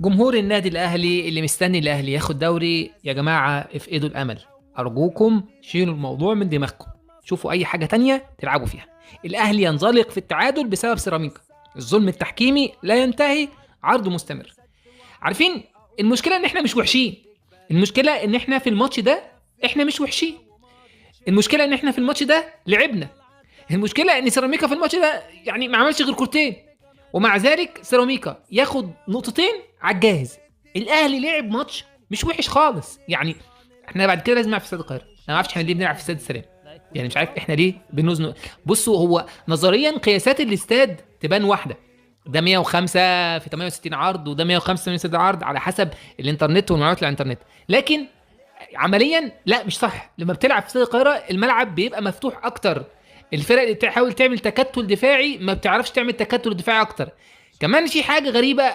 جمهور النادي الاهلي اللي مستني الاهلي ياخد دوري، يا جماعة افقدوا الامل، ارجوكم شيلوا الموضوع من دماغكم، شوفوا اي حاجة تانية تلعبوا فيها. الاهلي ينزلق في التعادل بسبب سيراميكا، الظلم التحكيمي لا ينتهي، عرضه مستمر. عارفين المشكلة ان احنا مش وحشين، المشكلة ان احنا في الماتش ده احنا مش وحشين، المشكلة ان احنا في الماتش ده لعبنا، المشكلة ان سيراميكا في الماتش ده يعني ما عملش غير كورتين، ومع ذلك سيراميكا ياخد نقطتين على الجاهز. الاهلي لعب ماتش مش وحش خالص، يعني احنا بعد كده لازم نلعب في استاد القاهرة. انا ما اعرفش احنا ليه بنلعب في استاد السلام، يعني مش عارف احنا ليه بنزنق. بصوا، هو نظريا قياسات الاستاد تبان واحدة، ده 105 في 68 عرض وده 105 في 68 عرض على حسب الانترنت والمعلومات اللي على الانترنت، لكن عمليا لا مش صح. لما بتلعب في استاد القاهرة الملعب بيبقى مفتوح اكتر، الفرق اللي بتحاول تعمل تكتل دفاعي ما بتعرفش تعمل تكتل دفاعي اكتر. كمان في حاجة غريبة